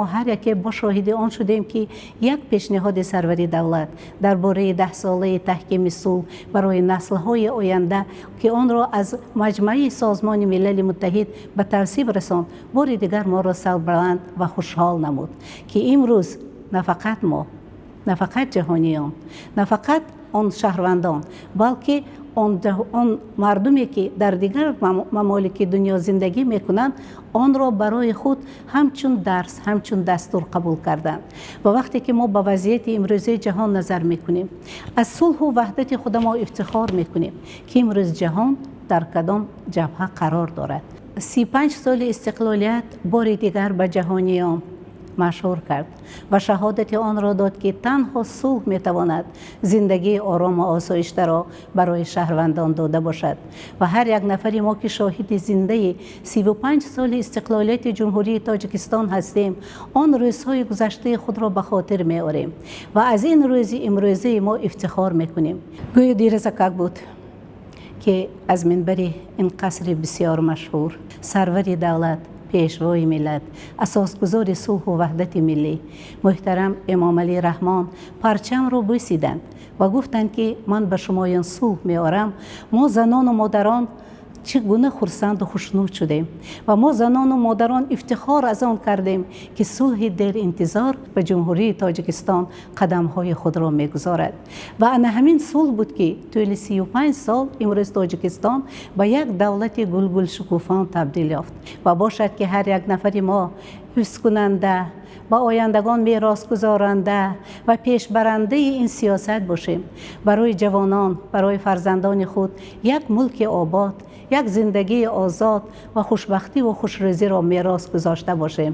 Мо ҳар яке бо шоҳиди он шудем, ки як пешниҳоди сарвари давлат дар бораи 10-солаи таҳкими сулҳ барои наслҳои оянда, ки онро аз Маҷмаи Созмони Милали Муттаҳид ба тасвиб расонд, бори дигар моро сарбаланд ва хушҳол намуд, ки имрӯз на фақат мо, на фақат ҷаҳониён, на фақат он шаҳрвандон, балки он мардуме, ки дар дигар мамолики дунё зиндагӣ мекунанд, онро барои худ ҳамчун дарс, ҳамчун дастур қабул карданд. Ва вақте ки мо ба вазъияти имрӯзаи ҷаҳон назар мекунем, аз сулҳу ваҳдати худа мо ифтихор мекунем, ки имрӯз ҷаҳон дар кадом ҷабҳа қарор дорад. 35 соли истиқлолият бори дигар ба ҷаҳониён машҳур кард ва шаҳодати онро дод, ки танҳо сулҳ метавонад зиндагии орому осоиштаро барои шаҳрвандон дода бошад. Ва ҳар як нафари мо, ки шоҳиди зиндаи 35 соли истиқлолияти Ҷумҳурии Тоҷикистон ҳастем, он рӯзҳои гузаштаи худро ба хотир меорем ва аз ин рӯзи имрӯзаи мо ифтихор мекунем. Гӯё дирӯзакак буд, ки аз минбари ин қасри бисёр машҳур сарвари давлат, пешвои миллат, асосгузори сулҳу ваҳдати миллӣ муҳтарам Эмомалӣ Раҳмон парчамро бӯсиданд ва гуфтанд, ки ман ба шумоён сулҳ меорам. Мо, занону модарон, чӣ гуна хурсанду хушнуд шудем ва мо, занону модарон, ифтихор аз он кардем, ки сулҳи деринтизор ба Ҷумҳурии Тоҷикистон қадамҳои худро мегузорад. Ва ана ҳамин сулҳ буд, ки тӯли 35 сол имрӯз Тоҷикистон ба як давлати гулгулшукуфон табдил ёфт. Ва бошад, ки ҳар як нафари мо ҳифзкунанда, ба ояндагон меросгузоранда ва пешбарандаи ин сиёсат бошем. Барои ҷавонон, барои фарзандони худ як мулки обод, як зиндагии озод ва хушбахтиву хушрӯзиро мерос гузошта бошем.